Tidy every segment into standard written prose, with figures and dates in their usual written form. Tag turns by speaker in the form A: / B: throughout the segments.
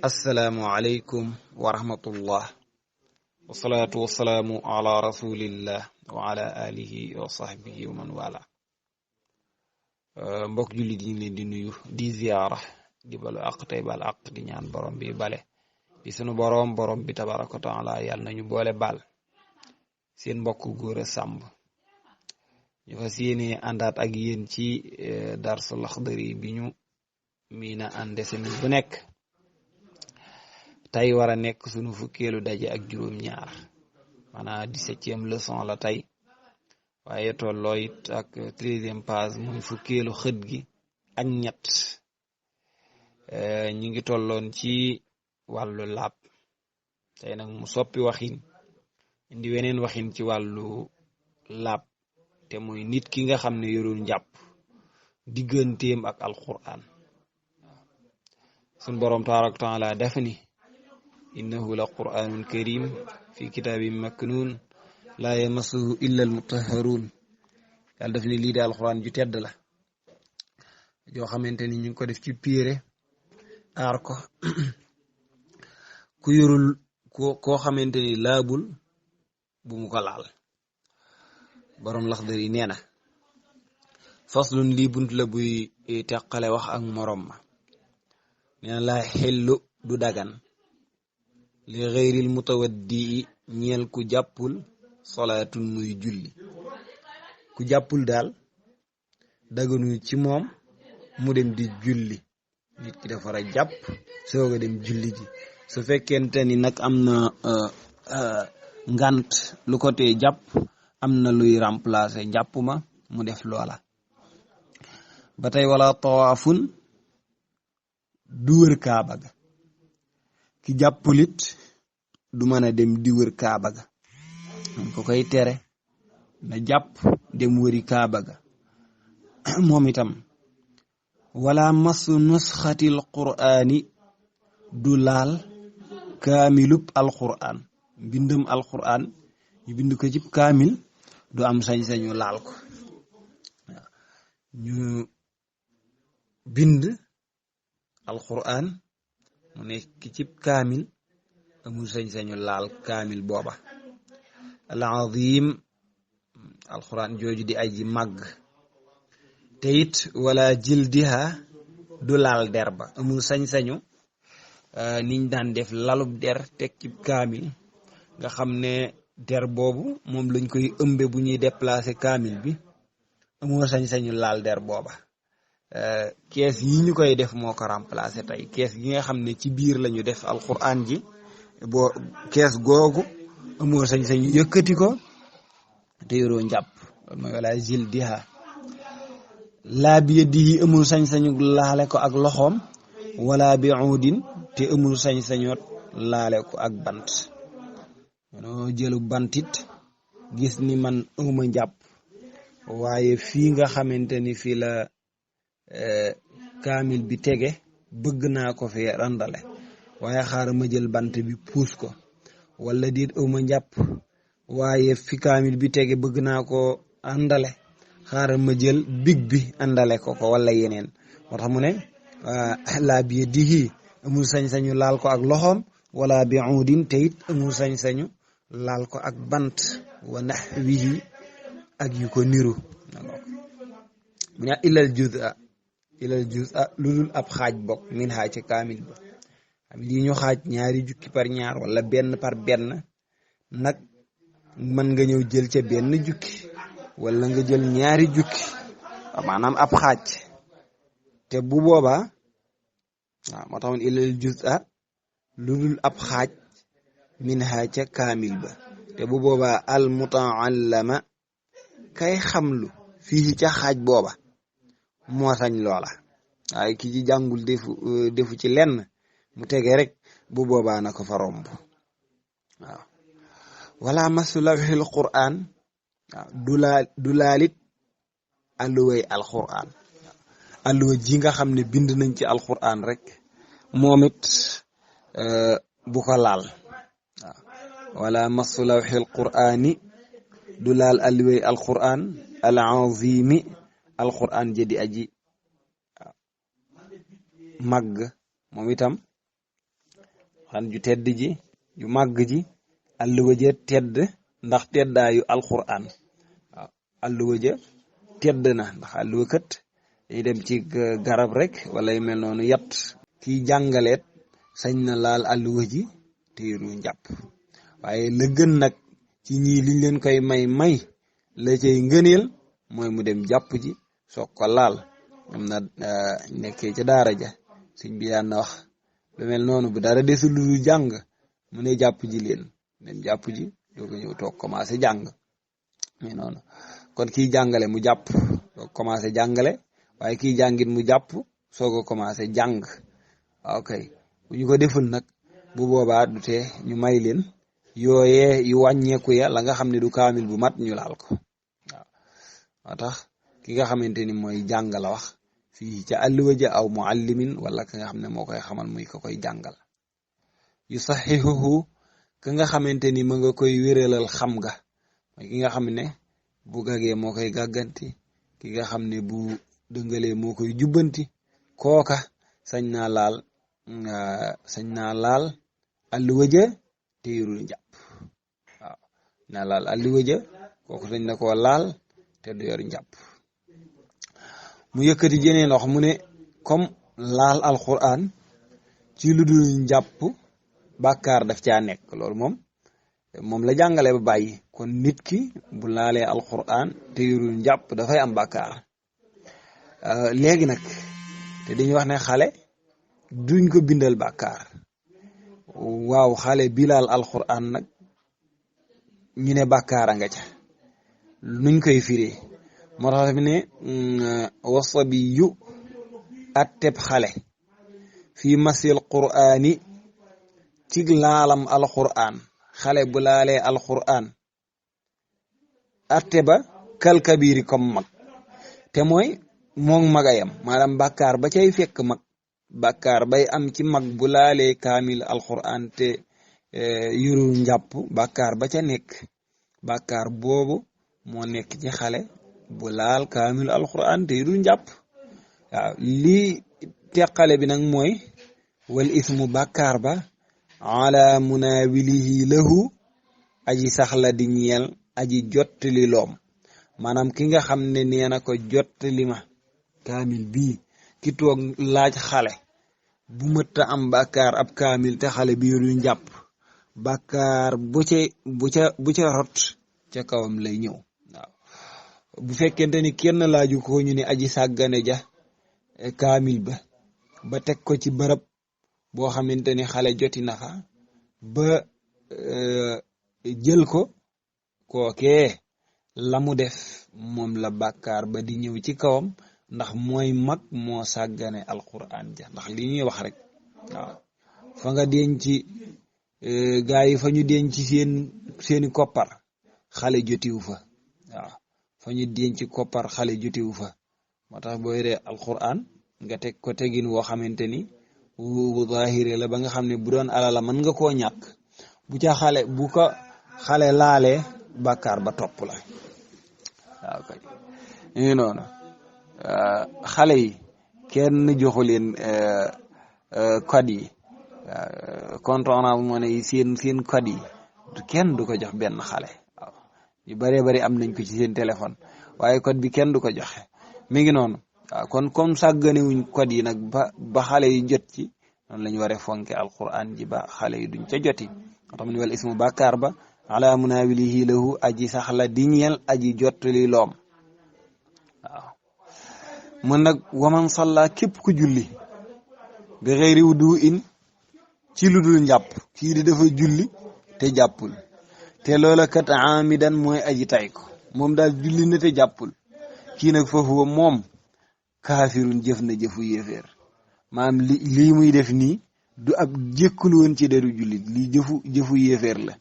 A: assalaamu aleykum wa rahmatullah wasalaatu wasalaamu ala rasulillah wa ala alihi wa sahbihi wa man wala mbokk jullit yi ngi leen di nuyu di ziyaara di balu àq tey bal àq di ñaan borom bi bale di sunu borom bi tabaraka wa taala yàlla nañu boole bal seen mbokk Gora Samb ñu fas yéene àndaat ak yéen ci darsul Laxdari bi ñu miina ànde semaine bu nekk tey war a nekk sunu fukkeelu daje ak juróom-ñaar maanaam 17e leçon la tey waaye tolloo it ak 13e page muy fukkeelu xët gi ak ñett ñu ngi tolloon ci wàllu laab tey nag mu soppi waxin indi weneen waxin ci wàllu laab te muy nit ki nga xam ne yorul njàpp digganteem ak alquran sun borom tabaraka wa taala def ni innahu la qur'anun karim fi kitabin maknun la yamassuhu illa al mutahharun yàlla daf ni lii de alquran ju tedd la joo xamante ni ñu ngi ko def ci piire aar ko ku yorul koo xamante ni laabul bu mu ko laal borom Laxdari nee na faslun lii bunt la buy teqale wax ak morom ma nee na laa xellu du dagan li xeyril mutawaddi ñeel ku jàppul solaatun muy julli ku jàppul daal daganu ci moom mu dem di julli nit ki dafa war a jàpp sooga dem julli ji su fekkente ni nag am na ngant lu ko tee jàpp am na luy remplacer njàpp ma mu def loola ba tey wala tawaafun du wër kaaba ga ki jàppulit du mën a dem di wër kaaba ga ko koy tere na jàpp dem wëri kaaba ga moom itam wala masu nusxatil qur'ani du laal kaamilub alquran bindam alquran ñu bind ko ci kaamil du am sañ-sañu laal ko ñu bind alquran mu nekk ci kaamil amul sañ-sañu laal kaamil booba al azim alquran jooju di aji màgg te it wala jildiha du laal der ba amul sañ-sañu niñ daan def lalub der teg ci kaamil nga xam ne der boobu moom lañ koy ëmbe bu ñuy déplacer kaamil bi amul sañ-sañu laal der booba kees yi ñu koy def moo ko remplacer tey kees gi nga xam ne ci biir lañu def alquran ji boo kees googu amoo sañ-sañu yëkkati ko te yoroo njàpp loolu mooy wala jildiha laa bi yadihi amul sañ-sañu laale ko ak loxoom wala bi udin te amul sañ-sañu laale ko ak bant manoo jëlu bantit gis ni man amuma njàpp waaye fii nga xamante ni fii la kaamil bi tege bëgg naa ko fi randale waaye xaaral ma jël bant bi puus ko wala diit awma njàpp waaye fi kaamil bi tege bëgg naa ko àndale xaaral ma jël big bi àndale ko wala yeneen moo tax mu ne laa bi yadihi amul sañ-sañu laal ko ak loxoom wala bi udin te it amul sañ-sañu laal ko ak bant wa nahwihi ak yu ko niru mu ne ilal juz'a lu dul ab xaaj bokk min xaaj ci kaamil ba xam lii ñu xaaj ñaari jukki par ñaar wala benn par benn nag mën nga ñëw jël ca benn jukki wala nga jël ñaari jukki maanaam ab xaaj te bu boobaa waaw moo taxoon ilal juz'a lu dul ab xaaj min xaaj ca kaamil ba te bu boobaa al mutaallama kay xamlu fii ca xaaj booba moo sañ loola waaye ki ci jàngul defu ci lenn mu tege rek bu boobaa na ko fa romb waaw wala masu lawhil qur'an waaw du laalit alluway alquran alluwa ji nga xam ne bind nañ ci alquran rek moom it bu ko laal waaw wala masu lawhil qur'ani du laal alluway alquran al azimi alquran jadi aji màgg moom itam xan ju tedd ji ju màgg ji àlluwa ja tedd ndax teddaayu alquran waaw àlluwa ja tedd na ndax àlluwa kat day dem ci garab rek wala yu mel noonu yat kiy jàngaleet sañ na laal àlluwa ji te yoru njàpp waaye la gën nag ci ñii liñ leen koy may la cay ngëneel mooy mu dem jàpp ji soog ko laal am na nekkee ca daara ja sëñ bi daan na wax lu mel noonu bu dara desul lu jàng mu ne jàpp ji leen dem jàpp ji doo ko ñëw toog commencé jàng mais noonu kon kiy jàngale mu jàpp soog commencé jàngale waaye kiy jàngit mu jàpp soog a commencé jàng ok bu ñu ko deful nag bu boobaa du tee ñu may leen yooyee yu wàññeeku ya la nga xam ne du kaamil bu mat ñu laal ko waaw moo tax ki nga xamante ni mooy jàng la wax fii ca àlluwa ja aw muallimin wala ka nga xam ne moo koy xamal muy ko koy jàngal yu saxihuhu ka nga xamante ni ma nga koy wéralal xam nga mooy ki nga xam ne bu gagee moo koy gàgganti ki nga xam ne bu dëngalee moo koy jubbanti kooka sañ naa laal àlluwa ja te yorul njàpp waaw naa laal àlluwa ja kooku sañ na koo laal te du yor njàpp mu yëkkati jeneen wax mu ne comme laal alquran ci lu dul njàpp bàkkaar daf caa nekk loolu moom la jàngale ba bàyyi kon nit ki bu laalee alquran te yorul njàpp dafay am bàkkaar léegi nag te dañuy wax ne xale duñ ko bindal bàkkaar waaw xale bi laal alquran nag ñu ne bàkkaara nga ca nuñ koy firee moo tax bi ne wasabiyu atteb xale fii masil qur'ani ci laalam alquran xale bu laalee alquran atte ba kalkabiri comme mag te mooy moom magayam maanaam bàkkaar ba cay fekk mag bàkkaar bay am ci mag bu laalee kaamil alquran te yorul njàpp bàkkaar ba ca nekk bàkkaar boobu moo nekk ci xale bu laal kaamil alquran te yorul njàpp waaw lii teqale bi nag mooy wal ismu bàkkaar ba ala munawilihi lahu aji saxla di ñeel aji jottali loom maanaam ki nga xam ne nee na ko jottali ma kaamil bii ki toog laaj xale bu mëtta am bàkkaar ab kaamil te xale bi yorul njàpp bàkkaar bu ca rot ca kawam lay ñëw waaw bu fekkente ni kenn laaju ko ñu ne aji sàggane ja kaamil ba teg ko ci bërëb boo xamante ni xale joti na fa ba jël ko kookee la mu def moom la bàkkaar ba di ñëw ci kawam ndax mooy mag moo sàggane alquran ja ndax li ñuy wax rek waaw fa nga denc gaa yi fa ñu denc seeni koppar xale jotiwu fa waaw fa ñu denc koppar xale jotiwu fa moo tax boo yoree alquran nga teg ko tegin woo xamante ni wu zahire la ba nga xam ne bu doon alala mën nga koo ñàkk bu ko xale laalee bàkkaar ba topp la waaw kay ñu noonu xale yi kenn joxu leen code yi compte Orange Money yi seen code yi kenn du ko jox benn xale waaw yu bëree bëri am nañ ko ci seen téléphone waaye code bi kenn du ko joxe mi ngi noonu waaw kon comme sàgganewuñ code yi nag ba xale yi jot ci noonu la ñu waree fonke alquran ji ba xale yi duñ ca joti xam ne wal ismu bàkkaar ba ala munawilihi lahu aji saxla di ñeel aji jottali loom waaw mun nag waman salla képp ku julli bi xëyri wudu in ci lu dul njàpp kii di dafa julli te jàppul te loola kat amidan mooy aji tay ko moom daal julli na te jàppul kii nag foofu moom kaafirun jëf na jëfu yéeféer maanaam lii muy def nii du ab jékkul woon ci deru jullit lii jëfu yéeféer la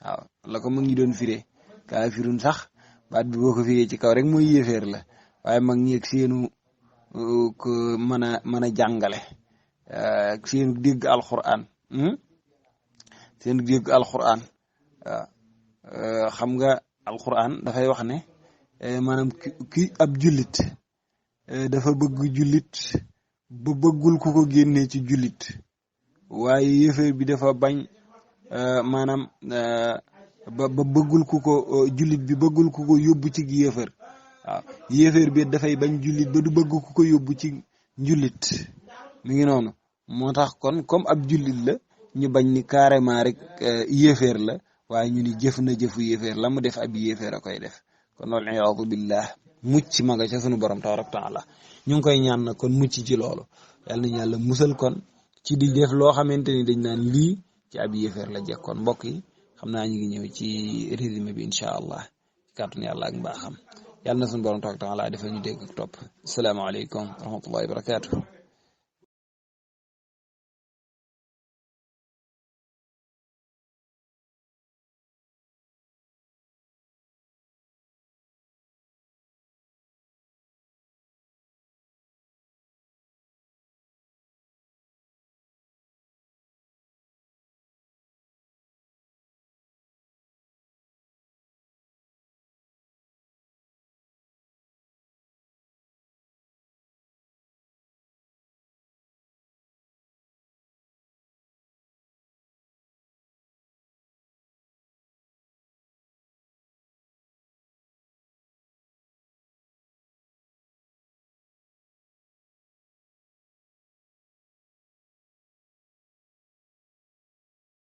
A: waaw la ko mag ñi doon firee kaafirun sax baat bi boo ko firee ci kaw rek mooy yéeféer la waaye mag ñi ak seenu ko mën a jàngale ak seenu dégg alquran waaw xam nga alquran dafay wax ne maanaam ki ab jullit dafa bëgg jullit ba bëggul ku ko génnee ci jullit waaye yéeféer bi dafa bañ maanaam ba bëggul ku ko jullit bi bëggul ku ko yóbbu ci yéeféer waaw yéeféer bi dafay bañ jullit ba du bëgg ku ko yóbbu ci njullit mi ngi noonu moo tax kon comme ab jullit la ñu bañ ni carrément rek yéeféer la waaye ñu ni jëf na jëfu yéeféer la mu def ab yéeféer a koy def kon wal iyaadu billah mucc ma nga ca sunu borom tabaraka taala ñu ngi koy ñaan na kon mucc ci loolu yal nañu yàlla musal kon ci di def loo xamante ni dañ naan lii ci ab yéeféer la jekkoon mbokk yi xam naa ñu ngi ñëw ci résumé bi incha allah kàttanu yàlla ak mbaaxam yàlla na sunu borom tabaraka taala dafa ñu dégg ak topp asalaamaaleykum wa rahmatullahi wa barakaatu.